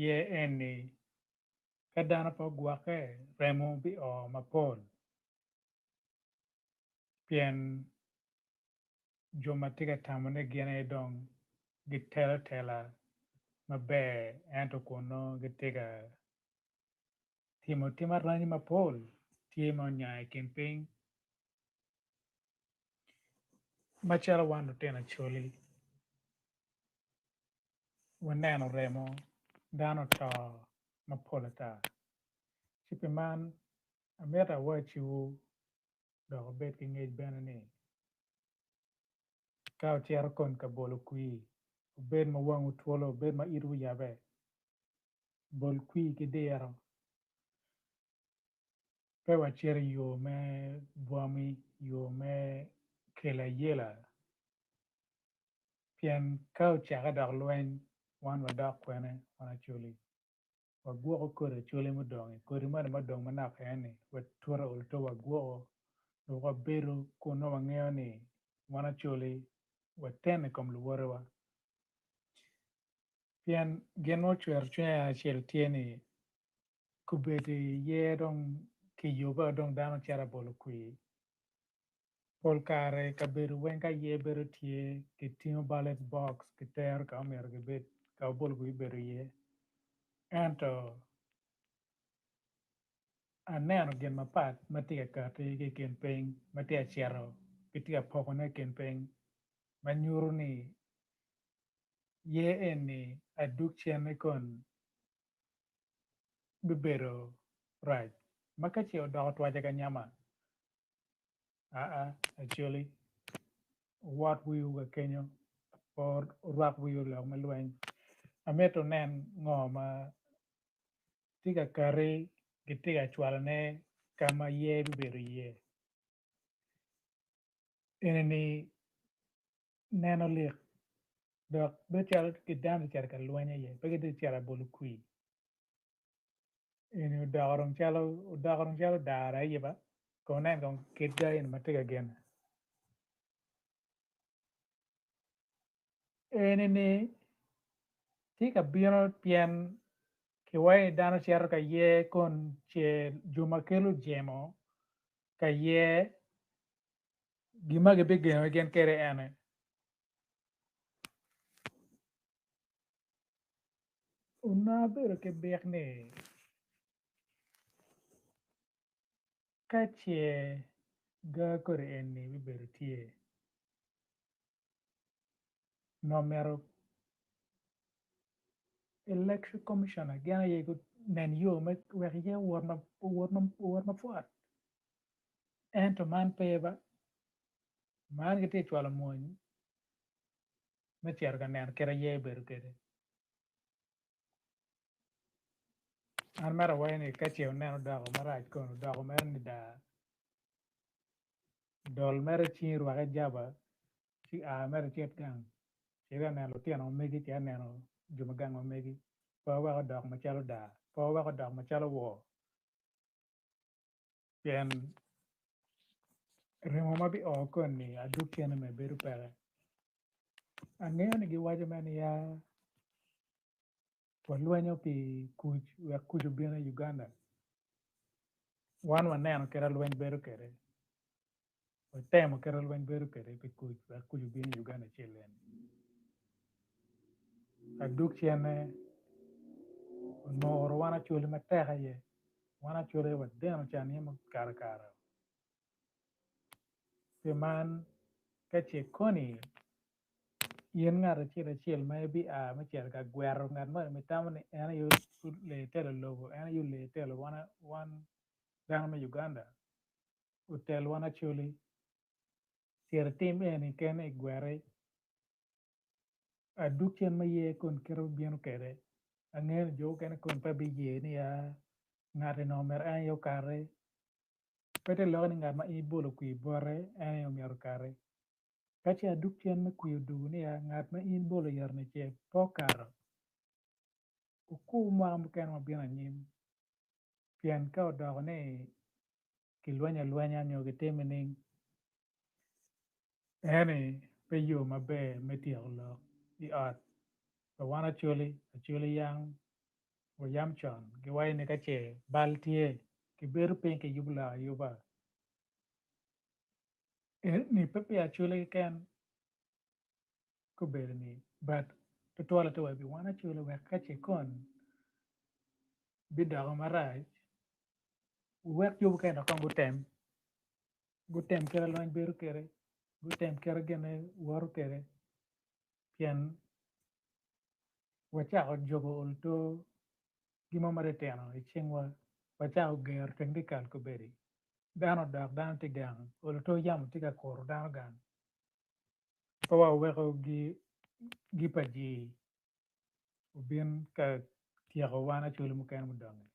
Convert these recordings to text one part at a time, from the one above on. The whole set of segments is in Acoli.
Ye eni ka dano pe ogwokke remo bio mapol pien jo ma tye ka tamo ni gin aye dong gitelo tela maber ento kun nongo gitye ka timo tim aranyi mapol tye ma onya i kin piny macalo wan lutino acholi waneno remo dano oto mapol ata ci pi man amito awacciwu dok wubed ki ngec bene ni ka wucito kony ka bolo kwir wubed ma wangwu twolo wubed ma itwu oyabe bol kwir ki diro pe wacit i yo me bwami yo me kelo ayela pien ka ocakke dok lweny wan wadok kwene wan Acholi wagwoko kodi Acholi mudong-ngi kodi moni mudong manok eni watute oluto wagwoko dok wabedo kun nongo wangeyo ni wan Acholi wateno i kom luwotewa pien gin ma ocwero cwinya acel tye ni kobedi yer dong kiyube dong dano cito bolo kwir Pol kare kabedo weng ka yer bedo tye kitingo ballot box kitero ka omyero gibed ka obolo gubibedo iye ento aneno gin mapat ma tye ka kati ki i kin piny ma tye ka cito ki tye ka pokone i kin piny ma nyuto ni yer eni adug cente koni bibedo rac ma ka ce odoko twaca ka nyama Aa actually wuwot wiwu ka kenyo pe wurwak wiwu i lok me lweny amito wunen ngo ma tye ka kati gitye ka cwalone ka ma yer bibedo iye eni neno lik dok bedo calo dano tye ka cito ka lweny aye pe gitye ka cito ka bolo kwir. Eni odoko dong calo odoko dong calo dara aye ba kong inen kong kit ga eni ma tye ka gene eni ni tye ka bino pien kiwaco ni dano cito ka yer kun ce jo ma kelo jemo ka yer gin ma gibigeno gin kwede ene. Onongo abedo ki byek ni ka ce ga kodi eni bibedo tye onongo myero election commissioner gin aye gunen yo me wek ye owot mapwot ento man pe ba man gitye ka cwalo mony me cito ka neno kit aye ebedo kwede. An mere awaco ni ka ce wuneno odoko marac kono odoko mere ni daa dol mere cingi rwake jaba ci a mere icit gang cit ka neno lutino ma megi cit ka neno jo ma gang ma megi pe wuwek odok macalo daa pe wuwek odok macalo woo pien remo ma bio koni adug cene bene bedo peke angeyo ni giwaco mere niya walwenyo pi kuc wek kuc obin i Uganda wan waneno kit ma lweny bedo kwede watemo kit ma lweny bedo kwede pi kuc wek kuc obin i Uganda acel eni adug cene onuro wan Acholi matek aye wan Acholi wadeno can iye mukato kare pi man ka ce koni in ngat acel acel ma ibia me cito ka gwero ngat moni ma itamo ni en aye olee telo lobo en aye olee telo wan dano me Uganda otel wan Acholi cit itim eni kene igwere adug cen me ye kun kite bibino kwede angeyo ni jo mukene kun pe biye niya ngat eni omyero en aye okati pe te lokke ni ngat ma in ibolo kwir bote en aye myero okati ka ce adug cen me kwir odugo niya ngat ma in ibolo yat-ni ce pe okato wukur mwaka mukene ma bino anyim pien ka odoko ni kilwenyo alwenya nyo kitimo nining Eni pe yo maber me tyeko lok i ot pa wan Acholi, Acholi yang. Wa yam con giwaco ni ka ce bal tye kibedo piny kiyubo lok ayuba. Eni pe pi Acholi keken gubedo ni but tutwal aye wa pi wan Acholi wek ka ce kon bidoko marac wuwek jo mukene dok kong gutem gutem kit ma lweny bedo kwede gutem kit ma gine woto kwede pien wacako jogo oluto gin mo matitino i cingwa wacako gero teng dyekal kobedi dano odok dano tye gang oluto yamo tye ka kuro dano gang pe waweko gi pa jii obin ka tyeko wan Acholi mukene mudongi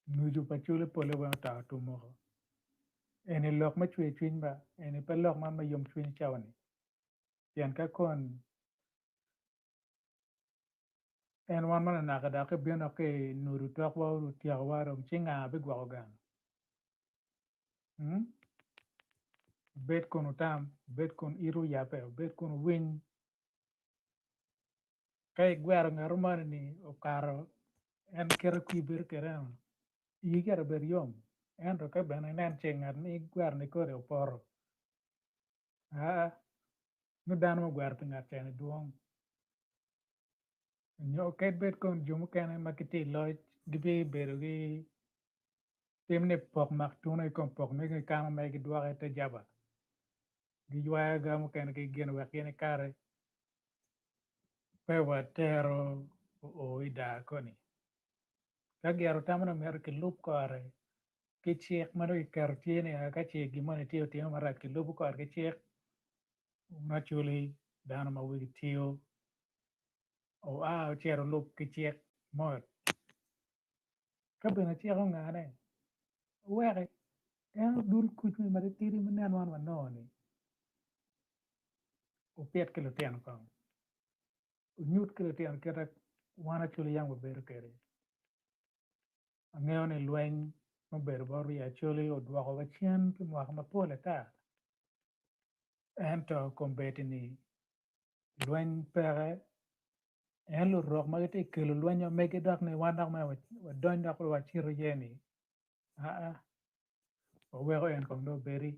nucu pa Acholi pole weng oto tum woko eni lok me cwer cwiny ba eni pe lok man me yom cwiny cawa ni pien ka kon en wan ma lanaka dok kibino dok ki nudu tokwa otyekowa dong ci nga bigwoko gang Wubed kun wutam, wubed kun itwu oyabbe, wubed kun wuwiny. Ka igwero ngat moni-ni okato en kite kwir bedo kwede eno, ii myero obed yom ento ka bene inen ce ngat ma igwero-ni kodi opoto aa nongo dano ma ogwero pi ngat ca-ni dwong nyo kadi bed kono jo mukene ma gitye i loc gibibedo ki Tim ni pok mak tunu i kom pok megi kikano mere gidwoke i te jaba, giywayo ga mukene ki gin wek gin ikati pe watero oo i daa koni. Ka gire otamo ni myero kilub kore ki cik ma dong kiketo tye ni ka ce gin moni tye otime marac kilubo kore ki cik macoli dano ma wigi tiyo oa ocito olub ki cik mot. Ka bene cik ongane, wuweke en odul kuc me matitidi ma nen wan wanongo-ni, wupit ki lutino kong, wunyut ki lutino kit ma wan Acholi yam wabedo kwede. Angeyo ni lweny ma obedo bot wi Acholi odwokowa cen pi mwaka mapol ata, ento kombeddi-ni lweny peke En lurok ma gitye ka kelo lweny ma megi dok ni wan dok mere wadony dok wacito iye-ni aa waweko en kong dong obedi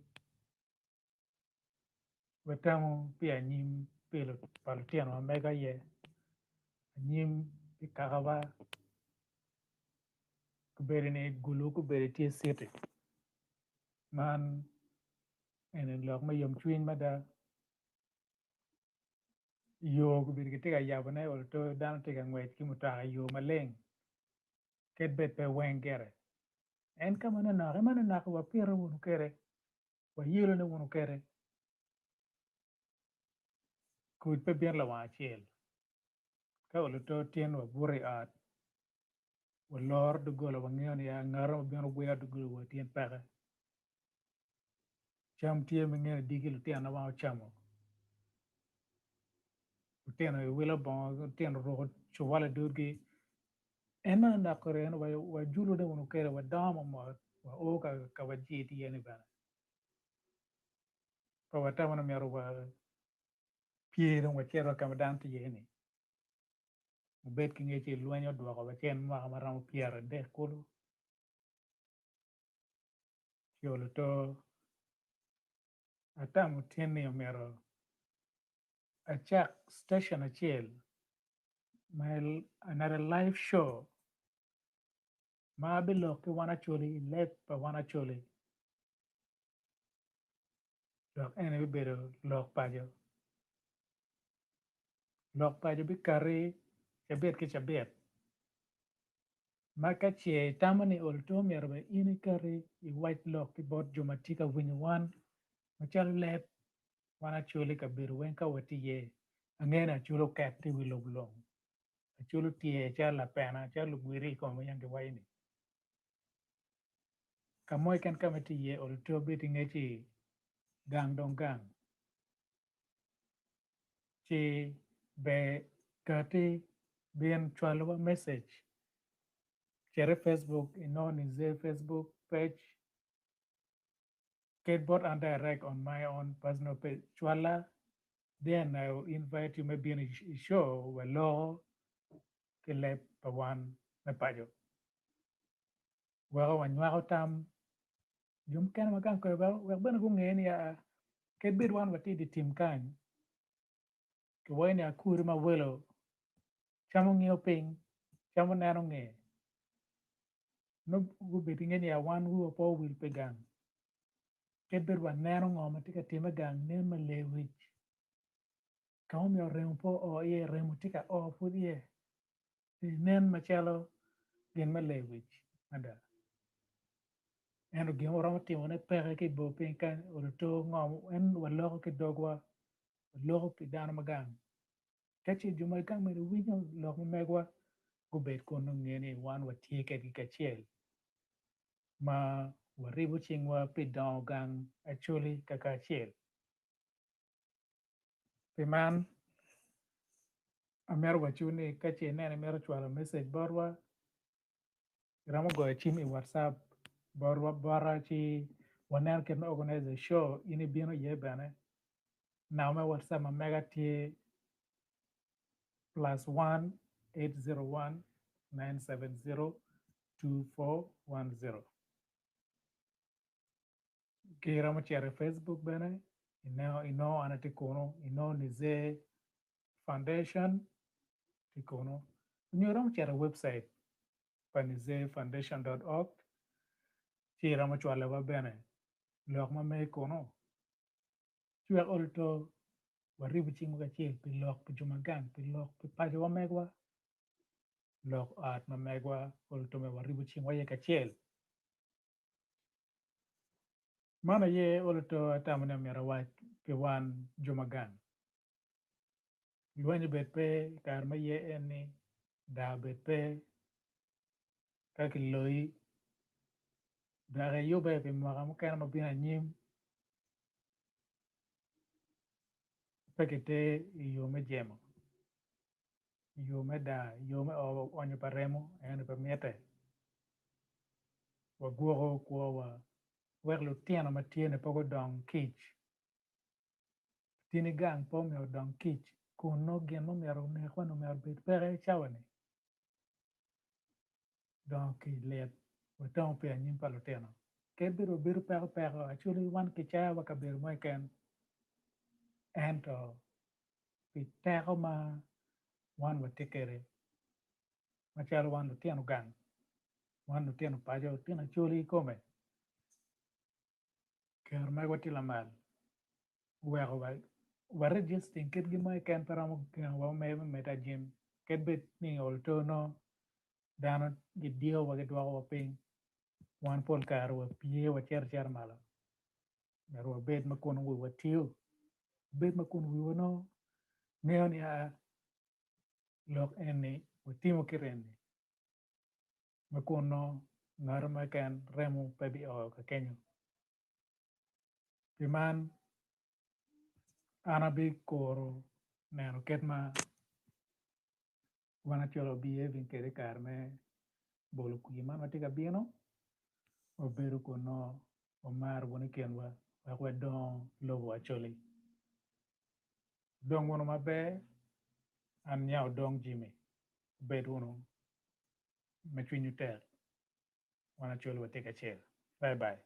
watamo pi anyim pa lutino ma mega aye anyim pi kakawa obedo ni Gulu gubedo tye citi man eni lok me yomcwiny mada. Yo gubedo gitye ka yabone dano tye ka ngwec ki mutoka i yo maleng kadi bed pe weng gire en ka ma manok ma manok wapito wunu kwede wayelone wunu kwede kuc pe bino lawang acel ka oluto tin wabuto i ot waloro doggola wangeyo ni ngat mo bino gweyo doggola wa tin peke. Cam tye ma ingeyo diki lutino weng ocamo lutino giwilo bongo lutino oruko cuwal idoggi en ma aneno kwede en wajulone wunu kwede wadongo mot wao ka wajir tye iye ni bene pe watamo ni myero wapye dong wacit wa ka ma dano tye iye ni wubed ki ngec ni lweny odwokowa cen mwaka ma romo 30 kulu. Ci oluto atamo tin ni omyero acak station acel ma another live show ma abilok ki wan Acholi i leb pa wan Acholi dok eni bibedo lok paco. Lok paco bikati cabit ki cabit. Ma ka ce itamo ni oluto myero bene in ikati iwac lok ki bot jo ma tye ka winyo wan macalo leb wan Acholi i kabedo weng ka watye iye. Angeyo ni Acholi oket i wi lobo lung, Acholi otyer calo lapena calo lugwiri i kome ma yam giwaco ni ka mo keken ka ma itye iye oluto bed ki ngec ni gang dong gang. Ci ber kati bin cwalowa message cit i facebook inongo ni Zee facebook page ket bot an direct on my own personal page cwala then I will invite you me bino i show waloko. ki leb pa wan me paco. Weko wanywako tam jo mukene ma gang kwede wek bene gunge ni aa kadi bed wan watye i dye tim kany kiwaco ni akuri ma welo camo ngiyo piny camo neno nge nongo gubed ki nge ni wan wiwa pe owil pi gang kadi bed waneno ngo ma tye ka timme gang nen ma lewic ka ma omyero remo pe oo iye remo tye ka oo pud iye nen macalo gin me lewic mada. Ento gin ma waromo timone peke ki i bor piny kany oluto ngo en waloko ki dogwa waloko pi dano ma gang ka ce jo ma gang meno winyo lok ma megwa gubed kun nongo ngeyo ni wan watye kedgi kacel ma waribo cingwa pi dongo gang Acholi kakacel. Pi man, amito wacciwu ni ka ce ineno imito cwalo message botwa, iromo goyo cim i WhatsApp botwa bota ci waneno kit me organize a show in ibino iye bene. Namba me WhatsApp ma mega tye +1 801 970 2410. Ki iromo cito i Facebook bene inongo an atye kunu inongo Nizer Foundation tye kunu nyo iromo cito i webcite pa nizerfoundation dot org ci iromo cwalowa bene lok ma megi kunu ci wek olo to waribo cingwa kacel pi lok pi jo ma gang pi lok pi pacowa megwa lok ot ma megwa olo to myero waribo cingwa iye kacel. Man aye olo to atamo ni myero awac pi wan jo ma gang. Lweny obed pe i kare ma iye en ni, daa obed pe ka kiloyi, dok iyubbe pi mwaka mukene ma bino anyim pe kiter i yo me jemo. I yo me daa, i yo me onyo pa remo ento pe mitte. Wagwoko kwowa wek lutino ma tye-ni pe gudong kic. Latinni gang pe omyero odong kic kun nongo gin ma omyero onekwa-ni omyero obed peke i cawa-ni. Dongo kic lit, watamo pi anyim pa lutino. Kadi bed wabedo peko peko, actually wan kicayowa kabedo mo keken ento pi teko ma wan watye kwede macalo wan lutino gang, wan lutino paco, lutino acholi kikome, kero megwa tye lamal oweko wa registing kit gin mo keken pe romo gengowa me medde ajim kadi bed ni olo nongo dano gidiyowa gidwokowa piny wan pol kare wapye wacito acita malo. Myero wabed ma kun wiwa tiyo, wabed ma kun wiwa nongo ngeyo ni aa lok eni watimo kit eni ma kun nongo ngat mo keken remo pe bio ka kenyo. Pi man an abikuro neno kit ma wan acwalo behaving kwede i kare me bolo kwir man ma tye ka bino wabedo kun nongo wamaro wunu i kinwa wek wadongo lobo Acholi. Dong wunu maber an nya Odong Jimmy wubed wunu ma cwinywu tek wan Acholi watye kacel bye bye.